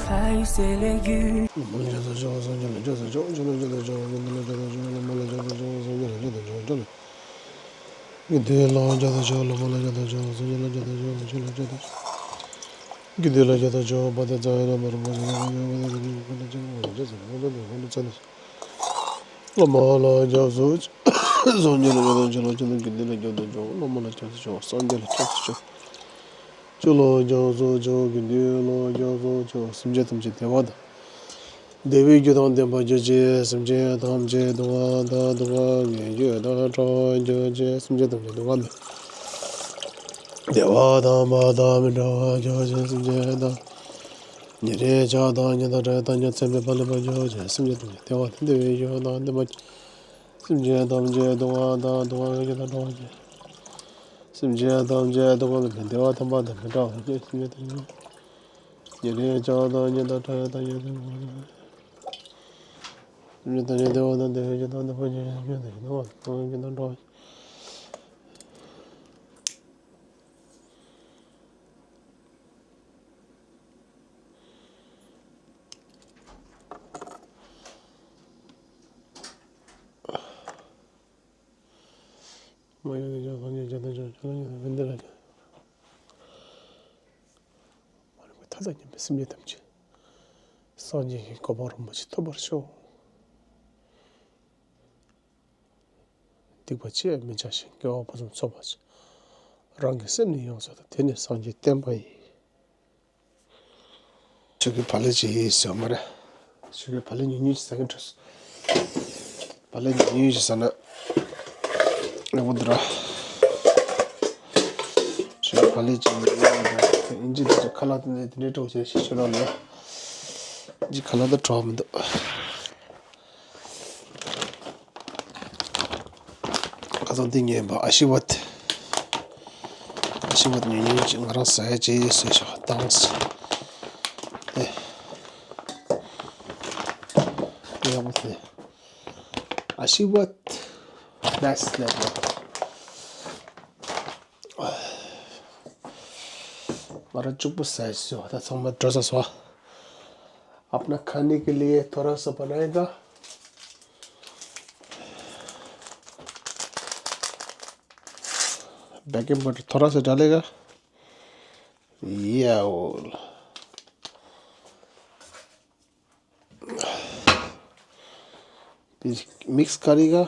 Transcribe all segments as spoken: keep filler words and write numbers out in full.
How you say like you? སློབ་མ་ལ་སྐྱབས་སུ་མཆིའོ། སངས་རྒྱས་ལ་སྐྱབས་སུ་མཆིའོ། ཆོས་ལ་སྐྱབས་སུ་མཆིའོ། དགེ་འདུན་ལ་སྐྱབས་སུ་མཆིའོ། སློབ་མ་ལ་སྐྱབས་སུ་མཆིའོ། སངས་རྒྱས་ལ་སྐྱབས་སུ་མཆིའོ། ཆོས་ལ། དགེ་འདུན་ལ་སྐྱབས་སུ་མཆིའོ། སློབ་མ་ལ་སྐྱབས་སུ་མཆིའོ། སངས་རྒྱས་ལ་སྐྱབས་སུ་མཆིའོ། ཆོས་ལ་སྐྱབས་སུ་མཆིའོ། དགེ་འདུན་ལ་སྐྱབས་སུ་མཆིའོ། དཔལ་ལྡན་རྩ་བའི་བླ་མ་རིན་པོ་ཆེ་ལ་སྐྱབས་སུ་མཆིའོ། དཔལ་ལྡན་རྩ་བའི་བླ་མ་རིན་པོ་ཆེ་ལ་སྐྱབས་སུ་མཆིའོ། སློབ་མ་ལ་སྐྱབས་སུ་མཆིའོ། སངས་རྒྱས་ལ་སྐྱབས་སུ་མཆིའོ། དགེ་འདུན་ལ་སྐྱབས་སུ་མཆིའོ། སློབ་མ་ལ་སྐྱབས་སུ་མཆིའོ། སངས་རྒྱས་ལ་སྐྱབས་སུ་མཆིའོ། ཆོས་ལ་སྐྱབས་སུ་མཆིའོ། དགེ་འདུན་ལ་སྐྱབས་སུ་མཆིའོ། སེམས་ཅན་ཐམས་ཅད་བདེ་བ་དང་བདེ་བའི་རྒྱུ་དང་ལྡན་པར་གྱུར་ཅིག་སེམས་ཅན་ཐམས་ཅད་སྡུག་བསྔལ་དང་སྡུག་བསྔལ་མེད་རྒྱུ་དང་བྲལ་བར་གྱུར་ཅིག་སེམས་ཅན་ཐམས་ཅད་སྡུག་བསྔལ་མེད། བདེ་བ་དང་བག་དང་མི་འབྲལ་བར་གྱུར་ཅིག་སེམས་ཅན་དང་། ཉེ་རིང་ཆགས་སྡང་གཉེན་དང་བྲལ་བའི་བཏང་སྙོམས་ཚད་མེད་པ་ལེན་པར་གྱུར་ཅིག་སེམས་ཅན་ཐམས་ཅད་བདེ་བ་དང་བདེ་བའི་རྒྱུ་དང་ལྡན་པར་གྱུར། སེམས་ཅན་ཐམས་ཅད་སྡུག་བསྔལ་དང་སྡུག་བསྔལ་གྱི་དང་བྲལ་བར་གྱུར། སེམས་ཅན་ཐམས་ཅད་སྡུག་བསྔལ་མེད་བདེ་བ་ཐམས་ཅད་དང་མི་འབྲལ་བར་གྱུར། སེམས་ཅན་ཐམས་ཅད་ཉེ་རིང་ཆགས་སྡང་གཉེན་དང་བྲལ་བའི་བཏང་སྙོམས་ཚད་མེད་པ་ལེན་པར་གྱུར། སེམས་ཅན་ཐམས་ཅད་བདེ་བ་དང་བདེ་བའི་རྒྱུ་དང་ལྡན་པར་གྱུར། སེམས་ཅན་ཐམས་ཅད་སྡུག་བསྔལ་མེད་བདེ་བ་ཐམས་ཅད་ཀྱི་དང་བྲལ་བར་གྱུར། མ་ཡིན་ནི་ཀྱང་སངས་རྒྱས་བཅོམ་ལྡན་འདས་ཀྱང་ཆོས་ལ་སྙོམས་པའི་འདི་ལ་ཀྱང་། མ་རིག་པའི་མཐའ་དང་མཉམ་པའི་སེམས་ཅན་ཐམས་ཅད་སངས་རྒྱས་ཀྱི་གོ་འཕང་རིན་པོ་ཆེ་ཐོབ་པར་ཤོག་སྡིག་པ་ཅི་ཡང་མི་བྱ་ཞིང་། དགེ་བ་ཕུན་སུམ་ཚོགས་པར་བྱ། རང་གི་སེམས་ནི་ཡོངས་སུ་དག་དེ་ནི་སངས་རྒྱས་བསྟན་པ་ཡིན། ཆོས་ཀྱི་བག་ལེབ་ཅིག་ཟོས་མ་རེད། ཆོས་ཀྱི་བག་ལེབ་ཉུང་ཉུང་ཅིག་ཟ་གིན་འགྲོ་སོང་། བག་ལེབ་ཉུང་ཉུང་ཅིག་ཟ་ན་ཡག་པོ་འདུག་ར། ཆོས་ཀྱི་བག་ལེབ་ཅིག་ཉུང་ཉུང་ཅིག་ཨིན་ཇི་དེ་ཚོ་ཁ་ལག་དེ་འདྲའི་འདྲ་བོ་ཅིག་ཤི་ཤོར་ར་ལ། ཨིན་ཇི་ཁ་ལག་དང་བྲོ་བ་མི་འདུག་ཁ་སང་འདི་ཉོས་པ་ཨ་ཤི་ཝད། ཨ་ཤི་ཝད་ཉོས་ཉོས་ཅིག་ང་རང་ཟ་ཡ་བྱས་ཡོད་ཟེར་ཤག་ཏང་སི། ཨེ། ཡག་པོ་དེ། ཨ་ཤི་ཝད། Next level. ང་རང་གཅིག་པུ་ཟ་ཡ་ཟོ་ད་ཚང་མ་འགྲོ་ས་སོ། अपना खाने के लिए थोड़ा सा बनाएगा। बेकिंग पाउडर थोड़ा सा डालेगा। ये वो। मिक्स करेगा।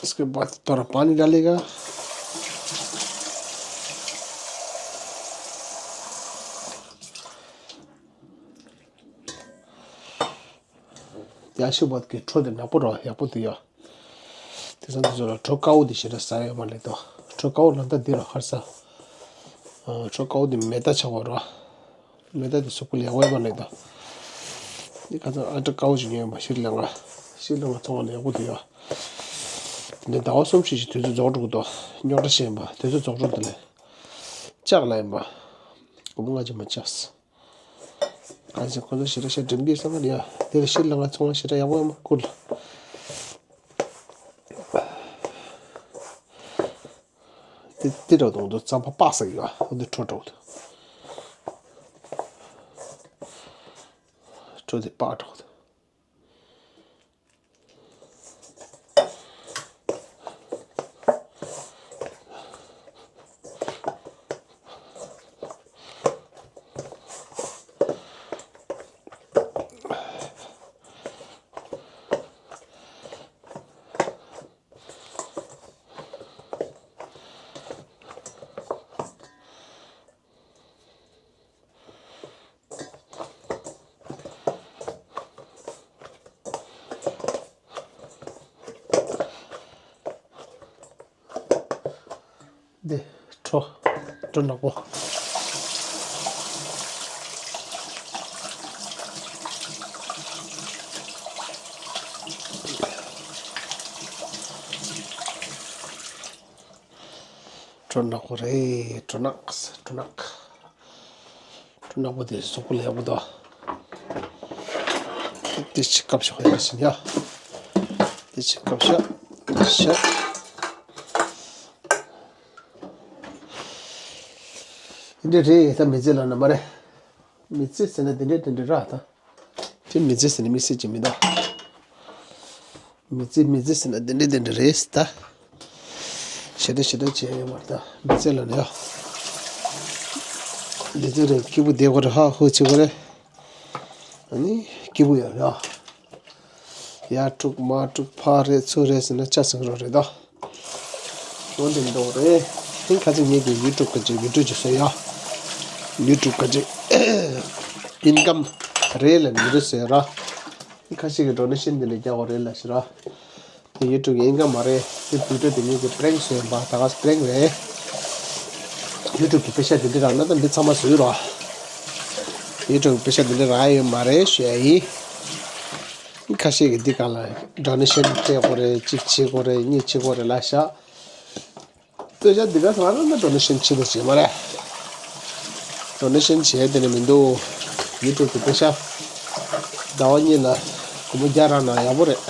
इसके बाद थोड़ा पानी डालेगा। ཡ་ཤི་བད་ཀྱི་བྲོ་དེ་ནག་པོ་ར་ཡག་པོ་འདུག་ཡ། དེང་སང་འདི་ཚོ་ལ་བྲོ་དཀར་པོ་དེ་ཞེ་དྲག་ཟ་ཡ་ཡོད་མ་རེད་དོ། བྲོ་དཀར་པོ་ལབ་ན་འདི་ར་ཧར་ས། ཨ། བྲོ་དཀར་པོ་དེ་མེ་ཏ་ཆགས་པ་ར། མེ་ཏ་དེ་གཟུགས་པོ་ལ་ཡག་པོ་ཡོད་མ་རེད་དོ། འདི་ཁ་སང་ཨ་ཊ་དཀར་པོ་ཞིག་ཉོས་ཡོད་མ། ཤྲི་ལང་ཀ། ཤྲི་ལང་ཀ་ཚོང་ཁང་ལ་ཡག་པོ་འདུག་ཡ། འདི་ཟླ་བ་གསུམ་བཞི་ཞིག་དུས་ཚོད་རྫོགས་འགྲོ་གི་འདུག་རྙོག་དྲ་བྱས་ཡིན་པ། དུས་ཚོད་རྫོགས་འགྲོ་འདི་ལས། ལྕགས་ལ་ཡིན་པ། སྒོར་མོ་ལྔ་བཅུ་མ་ཆགས། གང་ཟེར་ཁོ་ཚོ་ཞེ་དྲག་ཞེ་དྲག་འགྲིམ་གྱི་བསམ་པ་ཡ། དེ་ལ་ཤྲི་ལང་ཀ་ཚོང་ཁང་ཞེ་དྲག་ཡག་པོ་ཡོད་མ་ཁུལ། དེ་དེ་འདྲ་འདུག་རྩམ་པ་སྤགས་ཟེར་གྱི་ཡོད། འོ་དེ་བྲོ་འདྲ་འདུག་བྲོ་དེ་སྤགས་འདྲ་འདུག་འདི་བྲོ། བྲོ་ནག་པོ། བྲོ་ནག་པོ་རེད། བྲོ་ནག་བྲོ་ནག་བྲོ་ནག་པོ་དེ་གཟུགས་པོ་ལ་ཡག་པོ་འདུག་དེ་ཅིག་བཀབ་ཤོག་ཡག་ཞིག་ཡ། དེ་ཅིག་བཀབ་ཤོག་ཤ། དེ་འདྲ་རེད། ད་མི་ཚེ་ལ་ན་མ་རེད། མི་ཚེ་ཟེར་ན་དེ་འདྲ་དེ་འདྲ་ར་ད། དེ་མི་ཚེ་ཟེར་ན་དམིགས་བསལ་ཅིག་མི་འདུག་མི་ཚེ་མི་ཚེ་ཟེར་ན་དེ་འདྲ་དེ་འདྲ་རེད་ད། ཞེ་དྲག་ཞེ་དྲག་བྱས་ཡོད་མ་རེད་ད། མི་ཚེ་ལ་ན་ཡ། འདི་ཚོ་རེད། སྐྱིད་པོ་བསྡད་དགོས་རེད། ཧ་ཧུ་བྱེད་དགོས་རེད། ཨ་ནི་སྐྱིད་པོ་ཡོད་རེད། ཡར་དཀྲུག་མར་དཀྲུག་ཕར་རེད་ཚུར་རེད་ཟེར་ན་ཅ་ཚང་རོ་རེད་ད། འོ་འདི་འདྲ་རེད། ཧིན་ཁ་ཅིག་ངེད་ཀྱི་ཡུ་ཊུབ་གི་ཅིག་བི་ཌིའོ་ཅིག་བཟོས་ཡ། ཡུ་ཊུབ་གི་ཅིག་ཨིན་ཀམ་རེད་ལ་མི་རེད་ཟེར་ར། ཁ་ཤས་ཀྱི་ཌོ་ནེ་ཤན་འདི་ལས་རྒྱག་དགོས་རེད་ལ་ཟེར་ར། དེ་ཡུ་ཊུབ་ཀྱི་ཨིན་ཀམ་མ་རེད། དེ་བི་ཌིའོ་དེ་ངེད་ཀྱི་པྲེང་བཟོས་ཡིན་པ། ད་ག་སེ་པྲེང་རེད། ཡུ་ཊུབ་ཀྱི་པེ་ཤ་དེ་འདྲ་རག་ན་ད་འདི་ཚང་མ་བཟོས་རོགས། ཡུ་ཊུབ་ཀྱི་པེ་ཤ་དེ་འདྲ་རག་ཡོད་མ་རེད་ཞུ་ཡ་ཡིན། ཁ་ཤས་ཀྱིས་འདི་ག་ལ་ཌོ་ནེ་ཤན་སྤྲད་དགོས་རེད། གཅིག་བྱེད་དགོས་རེད། གཉིས་བྱེད་དགོས་རེད་ལབ་ཤག་པེ་ཤ་འདི་ག་ཚང་མ་ཌོ་ནེ་ཤན་བྱེད་དུ་བྱེད་མ་རེད། ཌོ་ནེ་ཤན་བྱེད་དེ་ནི་མི་འདུག་ཡུ་ཊུབ་ཀྱི་པེ་ཤ་ཟླ་བ་གཉིས་ལ་སྒོར་མོ་བརྒྱ་རག་ན་ཡག་པོ་རེད།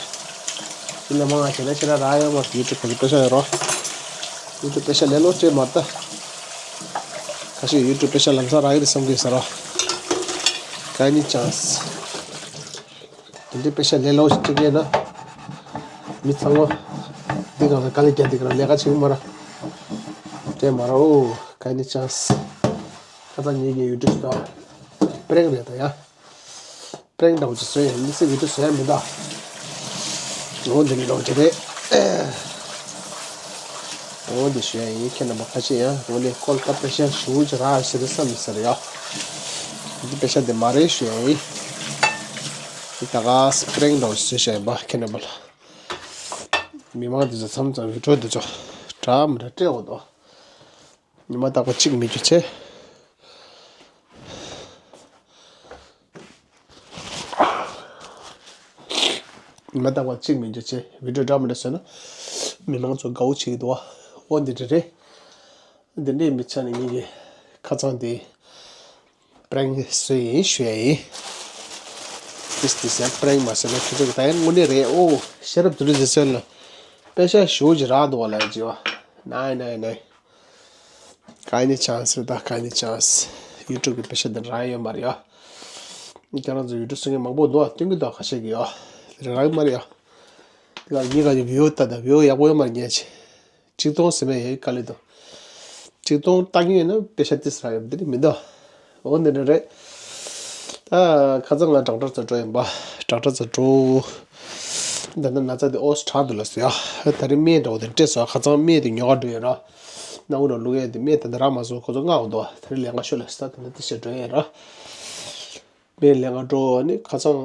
དེ་ལས་མང་བ་བྱས་ན་ཁྱེད་རང་རག་ཡོད་མ་རེད། ཡུ་ཊུབ་ཀྱི་པེ་ཤ་ཡོད་རོགས། ཡུ་ཊུབ་པེ་ཤ་ལས་ལོ་སྤྲད་མ་རེད་ད། ཁ་ཤས་ཡུ་ཊུབ་པེ་ཤ་ལམ་སང་རག་གི་རེད་བསམ་གི་ཟེར་རོ། ག་ནི་ཅང་སི། དེ་འདྲའི་པེ་ཤ་ལས་སླ་བོ་ཞིག་སྤྲད་ཀྱི་ཡོད་ན། མི་ཚང་མ་འདི་སྒང་ལ་དཀའ་ལས་རྒྱག་འདི་སྒང་ལ་ལས་ཀ་བྱེད་ཀྱི་མ་རེད། སྤྲད་མ་རེད་འོ། ག་ནི་ཅང་སི། ཁ་སང་ངེད་ཀྱི་ཡུ་ཊུབ་དང་པྲེང་རེད་ད་ཡ། པྲེང་འདྲ་བོ་ཅིག་བཟོས་ཡིན། དམིགས་བསལ་བི་ཌིའོ་བཟོ་ཡ་མི་འདུག་འོ་འདི་ནི་ལོག་ཅིག་རེད། འོ་འདི་ཞུ་ཡ་ཡིན། ཁྱེད་རྣམ་པ་ཁ་ཤས་ཡང་འོ་ནི་ཀོལ་ཀ་པེ་ཤ་ཞུ་ཅི་རག་ཟེར་བསམ་མི་ཟེར་ཡ། འདི་པེ་ཤ་འདི་མ་རེད་ཞུ་ཡ་ཡིན། འདི་ད་ག་སེ་པྲེང་འདྲ་བོ་བཟོས་བཞག་ཡིན་པ་ཁྱེད་རྣམ་པ་ལ། མི་མང་འདི་ཚོ་མཚམས་མཚམས་བི་ཌིའོ་འདི་ཚོ་འདྲ་མི་འདྲ་སྤྲད་འོ་དོ། ཉི་མ་རྟག་པ་གཅིག་མེད་རྒྱུ་བྱས། ཉི་མ་རྟག་པ་གཅིག་མེད་རྒྱུ་བྱས་བི་ཌིའོ་འདྲ་མི་འདྲ་བཟོས་ན་མི་མང་ཚོ་དགའ་བོ་བྱེད་ཀྱི་འདུག་བ། འོ་འདི་འདྲ་རེད། འདི་འདྲའི་མི་ཆ་ནས་ངེད་ཀྱི་ཁ་ཚང་དེ་པྲེང་བཟོས་ཡིན་ཞུ་ཡ་ཡིན། ཏིས་ཏིས་ཡང་པྲེང་མ་བཟོས་ན་ཁྱོད་ཚོ་གི་ད་ཡང་དངོས་གནས་རེད། ཨོ་ཤེས་རབ་དུ་རུ་ཟེར་ཚོད་ལ་པེ་ཤ་ཞུ་ཅི་རག་འདུག་བ་ལ་ཅི་བ། ནའི་ནའི་ནའི། ག་ནི་ཅང་སི་ད་ག་ནི་ཅང་སི། ཡུ་ཊུབ་ཀྱི་པེ་ཤ་འདི་རག་ཡོད་མ་རེད་ཡ། ཁྱེད་རང་ཚོ་ཡུ་ཊུབ་སྲུང་མཁན་མང་པོ་འདུག་ཨ། སྟོན་གྱི་འདུག་ཁ་ཤས་ཀྱིས་ཡ། དེ་རག་གི་མ་རེད་ཡ། དེ་ག་ངའི་ག་ནི་བིའུ་ད་ད་བིའུ་ཡག་པོ་ཡོད་མ་རེད་ངས་ཆེ། ཆིག་སྟོང་ཟེར་མེད་ཡ་ག་ལེ་འདུག་ཆིག་སྟོང་བཏང་གི་ཡོད་ན་པེ་ཤ་ཏིས་རག་ཡོད་འདི་ནི་མི་འདུག་འོ་འདི་འདྲ་རེད། ད་ཁ་སང་ང་ཌོག་ཊར་ཚོ་འགྲོ་ཡིན་པ། ཌོག་ཊར་ཚོ་འགྲོ། ད་ལྟ་ན་ཚ་དེ་ཨོ་སི་དྲག་འདུག་ལ་ཟེར་ཡ། ད་རེས་སྨན་འདྲ་བོ་དེ་སྤྲད་སོང་། ཁ་སང་སྨན་དེ་ཉོ་ག་འགྲོ་ཡོད་ར། སྣ་བུག་ནང་བླུག་ཡས་དེ་སྨན་ད་ལྟ་རག་མ་སོང་། ཁོ་ཚོ་མངགས་འདུག་ད་རེས་ལས་ཀ་ཤོད་ལ་ཟེར། ད་ད་ལྟ་དེ་བྱས་འགྲོ་ཡས་ར། སྨན་ལས་ཀ་འགྲོ་ནི་ཁ་སང་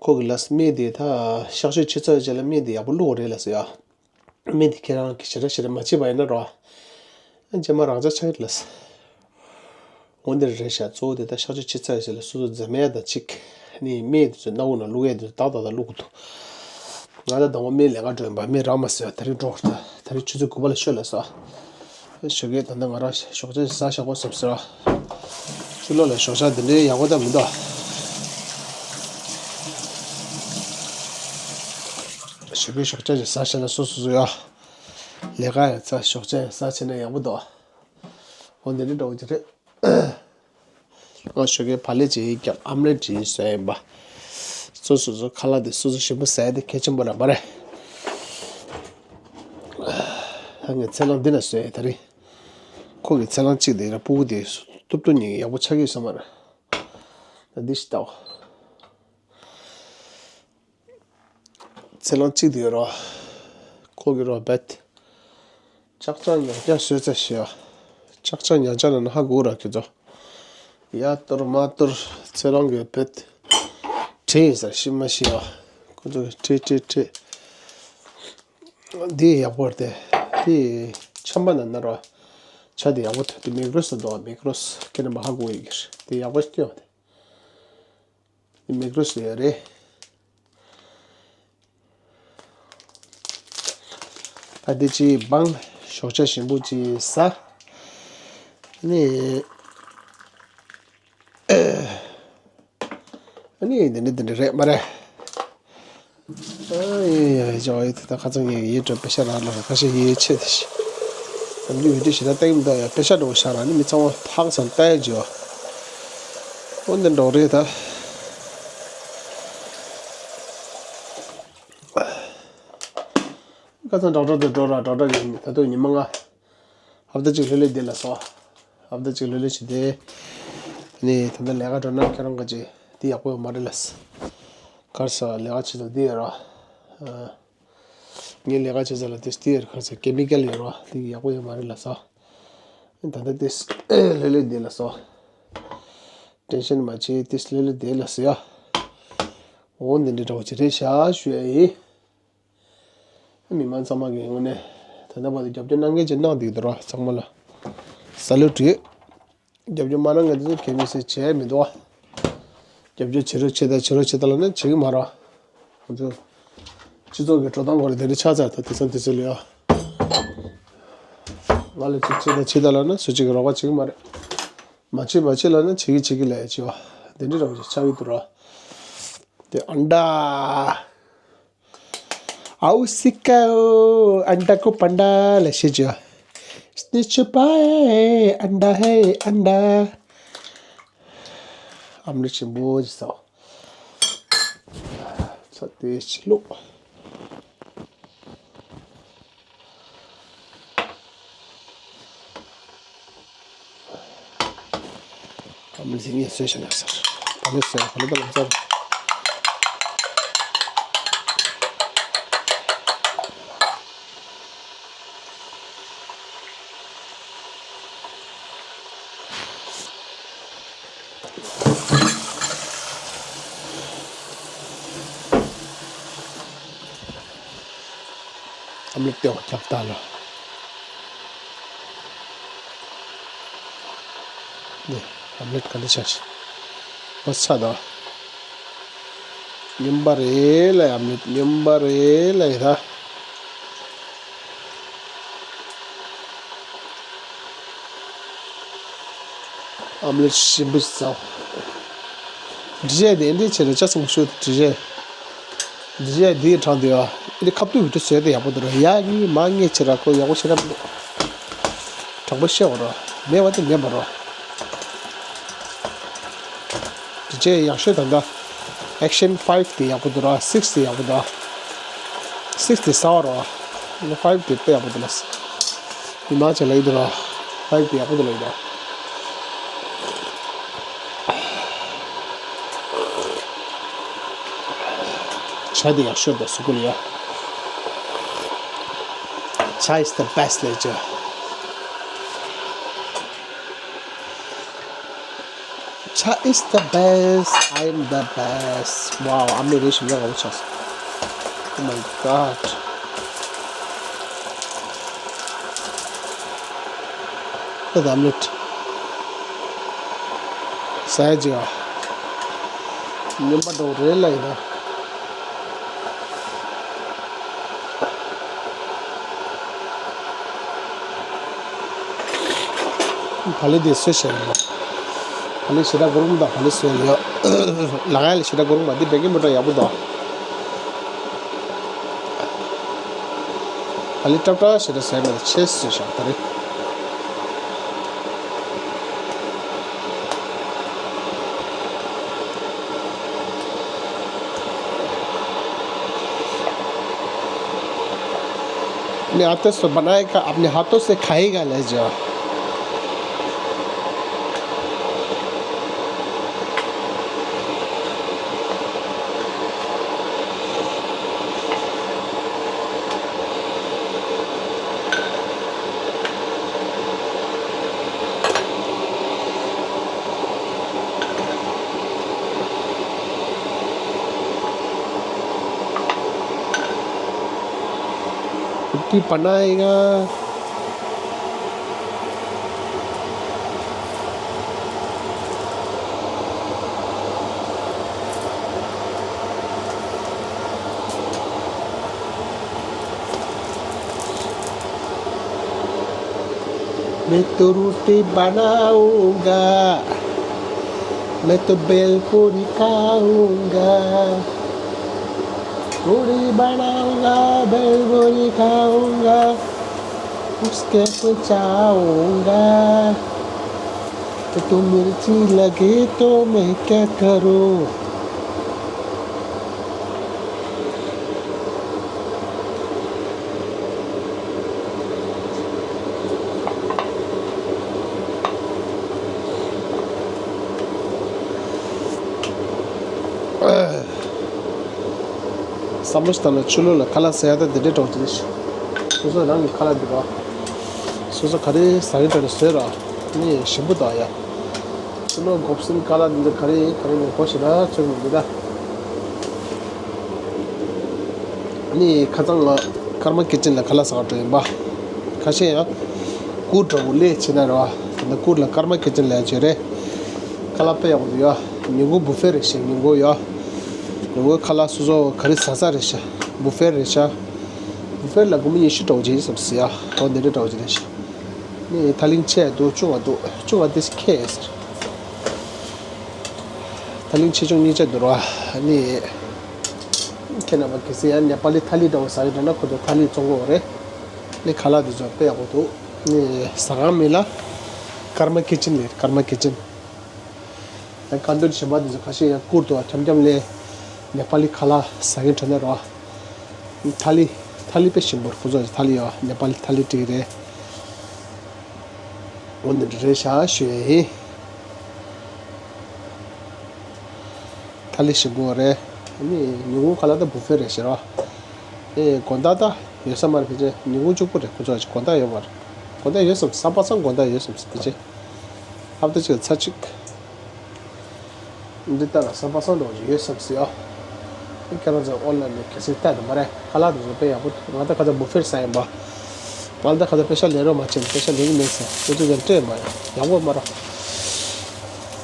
ཁོ་གི་ལ་སྨན་དེ་ད་གཤག་བཅོས་བྱེད་ཚར་རྗེས་ལ་སྨན་དེ་ཡག་པོ་བླུགས་རེད་ལ་ཟེར་ཡ། སྨན་དེ་ཁྱེད་རང་གིས་ཞེ་དྲག་ཞེ་དྲག་མ་བྱེད་པ་ཡིན་ན་རོ། རྗེས་མ་རང་འཇགས་ཆགས་ཀྱི་རེད་ལ། འོ་འདིར་རེད་ཤག་གཙོ་བོ་དེ་ད་གཤག་བཅོས་བྱེད་ཚར་ཞིག་ལ་སོ་སོ་འཛེམ་ཡ་དང་གཅིག་ནི་སྨན་དེ་ཚོ་སྣ་བུག་ནང་བླུག་ཡས་དེ་ཚོ་ཏག་ཏག་ཏག་བླུག་གི་འདུག་ང་ད་དང་པོ་སྨན་ལས་ཀ་འགྲོ་ཡིན་པ། སྨན་རག་མ་སོང་། ད་རེས་འགྲོ་ད། ད་རེས་ཆུ་ཚོད་དགུ་པ་ལ་ཤོད་ལ་ཟེར། ཞོགས་ཀས་ད་ལྟ་ང་རང་ཞོགས་ཇ་ཟ་བཞག་པ་བསམ་ཟེར། ཕྱི་ལོགས་ལ་ཞོགས་ཇ་འདི་འདྲའི་ཡག་པོ་ད་མི་འདུག་ཞོགས་ཀས་ཞོགས་ཇ་ཞིག་ཟ་བཞག་ན་སོ་སོ་སོ་ཡ། ལས་ཀ་ཡང་ཚ་ཞོགས་ཇ་ཡང་ཟ་བྱས་ན་ཡག་པོ་འདུག་འོ་འདི་འདྲ་འདྲ་བོ་ཅིག་རེད། ང་ཞོགས་ཀས་བག་ལེབ་ཅིག་བརྒྱབ། ཨམ་ལེ་ཊི་ཅིག་བཟོས་ཡིན་པ། སོ་སོ་སོ་ཁ་ལག་དེ་སོ་སོ་ཞིམ་པོ་ཟ་ཡ་དེ་གལ་ཆེན་པོ་རེད་མ་རེད། ད་ངས་ཚལ་སླང་འདི་ན་བཟོས་ཡ་ད་རེད། ཁོ་གི་ཚལ་སླང་གཅིག་དེ་ར་སྤུ་གུ་དེ་ཐུབ་ཐུབ་ཉིད་ཀྱི་ཡག་པོ་ཆགས་ཀྱི་ཡོད་ས་མ་རེད། ད་འདི་ཞིག་ལྟ་འོ། ཚེ་ལང་གཅིག་དེ་ཡོད་རོ། ཁོ་གི་རོ་བེད། ཅག་ཅག་ཉག་ཅག་བཟོས་ཚར་ཤག་ཅག་ཅག་ཉག་ཅག་ན་ན་ཧ་གོ་ར་ཁྱོད་ཚོ། ཡ་གཏོར་མ་གཏོར། ཚེ་ལང་གི་བེད། བྲིས་ཡིན་ཟེར་ཤི་མ་ཤི་ཡ། ཁོ་ཚོ་གི་བྲིས་བྲིས་བྲིས། འདི་ཡག་པོ་རེད་དེ། འདི་ཆམ་པ་ན་ན་རོ། ཆ་དེ་ཡག་པོ་ཐོན། དེ་མེག་རོས་ལ་འདུག་མེག་རོས་ཁྱེད་རྣམ་པ་ཧ་གོ་ཡོད་ཀྱི་རེད། དེ་ཡག་པོ་ཞིག་སྟོན་བ་དེ། མེག་རོས་ལ་ཡོད་རེད། ཨ་དེ་ཅི་བང་། ཞོགས་ཇ་ཞིམ་པོ་ཅིག་ཟ། ཨ་ནི། ཨ་ནི་འདི་འདྲ་འདི་འདྲ་རེད་མ་རེད། ཨ་ཡེ་ཡེ་ཇོ་ཡེ་ད་ཁ་ཚང་ངས་ཡེ་འགྲོ་པེ་ཤ་རག་ལ་ཁ་ཤས་ཡེ་ཆེ་དེ་ཤི། ནམ་རྒྱུན་བི་ཌིའོ་ཞེ་དྲག་བལྟ་གི་མི་འདུག་ཡ། པེ་ཤ་འདྲ་བོ་བཞག་ར་ནི་མི་ཚང་མ་ཕག་ཙམ་བལྟ་ཡ་བྱེད་བ། འོ་འདི་འདྲ་བོ་རེད་ད། ཁ་སང་ཌོག་ཊར་དུ་འགྲོ་ར། ཌོག་ཊར་གྱིས་ད་དུང་ཉི་མ་ལྔ། ཧབ་ཏ་གཅིག་ལྷོད་ལྷོད་བསྡད་ལབ་སོང་། ཧབ་ཏ་གཅིག་ལྷོད་ལྷོད་བྱས་ཏེ། ནི་ད་ལྟ་ལས་ཀ་འགྲོ་ན་ཁྱེད་རང་ག་ཅིག་དེ་ཡག་པོ་ཡོད་མ་རེད་ལབ། ག་རེ་ཟེར་ལས་ཀ་བྱེད་སྟངས་དེ་ཡོད་ར། ངས་ལས་ཀ་བྱེད་ས་ལ་དེ་དེ་ཡོད་ར། ག་རེ་ཟེར་ཀེ་མི་ཀལ་ཡོད་ར། དེ་ཡག་པོ་ཡོད་མ་རེད་ལབ་སོང་། ད་ལྟ་དེ་ལྷོད་ལྷོད་བསྡད་ལབ་སོང་། ཊེན་ཤན་མ་བྱེད། དེ་ལྷོད་ལྷོད་བསྡད་ལབ་སོང་ཡ། འོ་འདི་འདྲའི་འདྲ་བོ་ཅིག་རེད་ཤག་ཞུ་ཡ་ཡིན། མི་མང་ཚང་མ་གི་ངོས་ནས་ད་ལྟ་བར་དུ་རྒྱབ་སྐྱོར་གནང་མཁན་ཅིག་གནང་བསྡད་ཀྱི་འདུག་ར། ཚང་མ་ལ་ས་ལུ་ཊི་ཡོད། རྒྱབ་སྐྱོར་མ་གནང་མཁན་དེ་ཚོ་གལ་མི་སྲིད་བྱས་མི་འདུག་བ། རྒྱབ་སྐྱོར་བྱེད་རོགས་བྱེད་དང་། བྱེད་རོགས་བྱེད་དང་ལབ་ན་བྱེད་ཀྱི་མ་རེད། ང་ཚོ་སྤྱི་ཚོགས་ཀྱི་འགྲོ་སྟངས་སྐོར་ལ་དེ་འདྲ་ཆགས་ཚར། ད་དེང་སང་དུས་ཚོད་ལ་ཡ། ང་ལ་ཅིག་བྱེད་དང་བྱེད་དང་ལབ་ན་སུ་གཅིག་གིས་རོགས་པ་བྱེད་ཀྱི་མ་རེད། མ་བྱེད་མ་བྱེད་ལབ་ན་བྱེད་ཀྱི་བྱེད་ཀྱི་ལབ་ཡ་བྱེད་བ། དེ་འདྲ་འདྲ་བོ་ཅིག་ཆགས་ཀྱི་འདུག་ར། དེ་ཨན་ཌ། आओ सिखाओ अंडा को पंडा ལབ་ཤེས་ཀྱི། स्नेच पाए अंडा है अंडा। ཨམ་ལེ་ཆེན་པོ་ཅིག་བཟོ། ཚ་དེ་ཕྱི་ལོགས། ཨ་མ་ལི་ངས་བཟོས་བཞག་ན་ཟེར། ད་ནི་བཟོས་ག་ལེ་པ་ལ་ཟེར། ཨ་མ་ལི་ལྟེ་བ་ཁྱབ་བཏང་ལ། ནི་ཨ་མ་ལི་ག་འདྲ་ཆགས་ཤིག། ཨོ་ཚ་དང་། སྨྱོན་པ་རེད་ལ། ཨ་མ་ལི་སྨྱོན་པ་རེད་ལ་ཡིན་ད། ཨམ་ལེ་ཞིམ་པོ་ཞིག་བཟོ། འདི་བྱས་ཏེ་འདི་བྱས་ཏེ་ཅ་ཚང་ཤོད་འདི་བྱས། འདི་བྱས་འདི་དྲངས་ཏེ་ཡ། འདི་ཁ་ཐུག་བི་ཌིའོ་བཟོས་ཏེ་ཡག་པོ་འདུག་ར། ཡ་ངའི་མ་ངའི་ཆེ་ར་ཁོ་ཡག་པོ་ཞེ་དྲག་མི་འདུག། དྲང་པོ་བཤད་པ་ར། མེད་པ་དེ་མེད་པ་ར། འདི་བྱས་ཡག་ཤོས་ད་ལྟ་ཨེག་ཤན་ཕའིབ་དེ་ཡག་པོ་འདུག་ར། སིགས་དེ་ཡག་པོ་འདུག། སིགས་དེ་གསར་པ་ར། ཕའིབ་དེ་དཔེ་ཡག་པོ་འདུག་ལ། མི་མང་ཆེ་ལབ་ཀྱི་འདུག་ར། ཕའིབ་དེ་ཡག་པོ་འདུག་ལབ་ཀྱི་འདུག། ཇ་དེ་ཡག་ཤོས་དང་གཟུགས་པོ་ལ་ཡ། Chai is the best ལབ་ཀྱི། Chai is the best. I am the best. Wow, ཨ་མའི་རེ་ཞིམ་ཡག་ག་བོ་ཆགས་སོང་། Oh my god. ད་ཨམ་ལེཊ་ཟ་ཡ་ཅིག་ཨ། སྨྱོན་པ་འདྲ་བོ་རེད་ལ་ཡིན་ན། བག་ལེབ་དེ་བཟོས་བཞག་ཡིན་པ། བག་ལེབ་ཞེ་དྲག་གོ་རུང་དང་བག་ལེབ་བཟོས་ཡོད། ལག་ཡ་ལ་ཞེ་དྲག་གོ་རུང་མ། འདི་བེ་ཀིང་པའུ་ཌར་ཡག་པོ་འདུག། བག་ལེབ་སྲབ་སྲབ་ཞེ་དྲག་བཟོས་མེད་ལ་ཆེ་བཟོས་བཞག་ད་རེད། अपने हाथों से बनाएगा, अपने हाथों से खाएगा, ले जाओ। रोटी बनाएगा। मैं तो रोटी बनाऊंगा, मैं तो भेलपूरी खाऊंगा। पूरी बनाऊंगा, भेलपूरी खाऊंगा। उसके पे चाहूंगा तो तू मिर्ची लगे तो मैं क्या करूं। བསམ་བློ་ཞིག་བཏང་ན་ཆུ་ལོག་ལ་ཁ་ལག་ཟ་ཡ་ད་དེ་འདྲའི་གྲོགས་ཅིག་རེད། སོ་སོ་རང་གི་ཁ་ལག་འདི་ར། སོ་སོ་ག་རེ་ཟ་གི་འདྲ་རེད་བཟོས་ར། ནི་ཞིམ་པོ་དང་ཡ། ཆུ་ལོག་འགོག་སྲུང་ཁ་ལག་འདི་འདྲ་ག་རེ་ག་རེ་མང་པོ་ཞིག་ར་ཚོད་མི་འདུག་ད། ནི་ཁ་སང་ང་ཀརྨ་ཁི་ཅན་ལ་ཁ་ལག་ཟ་ག་འགྲོ་ཡིན་པ། ཁ་ཤས་ཡང་ཀུར་འདྲ་བོ་སླེབས་ཕྱིན་ན་ར་བ། ད་ཀུར་ལ་ཀརྨ་ཁི་ཅན་ལ་ཡང་བྱོས་རེད། ཁ་ལག་དཔེ་ཡག་པོ་འདུག་ཡ། ཉིན་གུང་བུ་ཧྥེ་རེད་ཤག་ཉིན་གུང་ཡ། ཉིན་གུང་ཁ་ལག་སོ་སོ་ག་རེ་ཟ་ས་རེད་ཤག་བུ་ཧྥེ་རེད་ཤག་བུ་ཧྥེ་ལ་སྒོར་མོ་ཉི་ཤུ་འདྲ་བོ་ཅིག་བསམ་སྲིད་ཡ། འོ་འདི་འདྲ་འདྲ་བོ་ཅིག་རེད་ཤག་ནི་ཐ་ལིང་ཆེ་འདུག་ཆུང་བ་འདུག་ཆུང་བ་དེ་ཁེ་ཟེར། ཐ་ལིང་ཆེ་ཆུང་གཉིས་ཆ་འདུག་ར། ནི་ཁྱེད་རྣམ་པ་གལ་སྲིད་ཡང་ནེ་པ་ལི་ཐ་ལི་འདྲ་བོ་ཟ་ཡི་འདྲ་ན་ཁོ་ཚོ་ཐ་ལི་བཙོང་གི་ཡོད་རེད། ནི་ཁ་ལག་དེ་ཚོ་དཔེ་ཡག་པོ་འདུག་ནི་ཟ་ཁང་མིང་ལ་ཀརྨ་ཁི་ཅན་ལབ་ཀརྨ་ཁི་ཅན། ཡང་ཁ་འདོན་གཞན་པ་དེ་ཚོ་ཁ་ཤས་ཡང་བསྐུར་འདུག་འཁྱམ་འཁྱམ་ལས་ནེ་པ་ལི་ཁ་ལག་ཟ་མཁན་འདྲ་ན་ར། ཐ་ལི་ཐ་ལི་དཔེ་ཞིམ་པོ་རེད། ཁོ་ཚོ་ཐ་ལི་ཡ་ནེ་པ་ལི་ཐ་ལི་སྤྲད་ཀྱི་རེད། འོ་འདི་འདྲ་རེད་ཤག་ཞུ་ཡ་ཡིན། ཐ་ལི་ཞིམ་པོ་རེད། ཨ་ནི་ཉིན་གུང་ཁ་ལག་ད་བུ་ཧྥེ་རེད་ཤག་ར། ཨེ་དགོང་དག་ད་ཡོད་ས་མ་རེད་ཕལ་ཆེར། ཉིན་གུང་གཅིག་པུ་རེད། ཁོ་ཚོ་དགོང་དག་ཡོད་མ་རེད། དགོང་དག་ཡོད་བསམ། གཟའ་པ་སངས་དགོང་དག་ཡོད་བསམ་ཕལ་ཆེར། ཧབ་ཏ་གཅིག་ལ་ཚར་གཅིག་འདི་ལྟ་ལ་གཟའ་པ་སངས་འདྲ་བོ་ཅིག་ཡོད་བསམ་སྲིད་ཨ། ཁྱེད་རང་ཚོ་ཨོན་ལན་ནས་གལ་སྲིད་ལྟ་དང་མ་རེད། ཁ་ལག་དེ་ཚོ་དཔེ་ཡག་པོ་འདུག་ང་ད་ཁ་ཚ་བུ་ཧྥེར་ཟ་ཡིན་པ། ང་ད་ཁ་ཚ་པེ་ཤ་ལེན་རོགས་མ་བྱེད་ན་པེ་ཤ་ལེན་གི་མེད་ཟེར། དེ་ཚོ་ཀྱང་སྤྲད་མ་ཡོང་། ཡག་པོ་མ་རེད།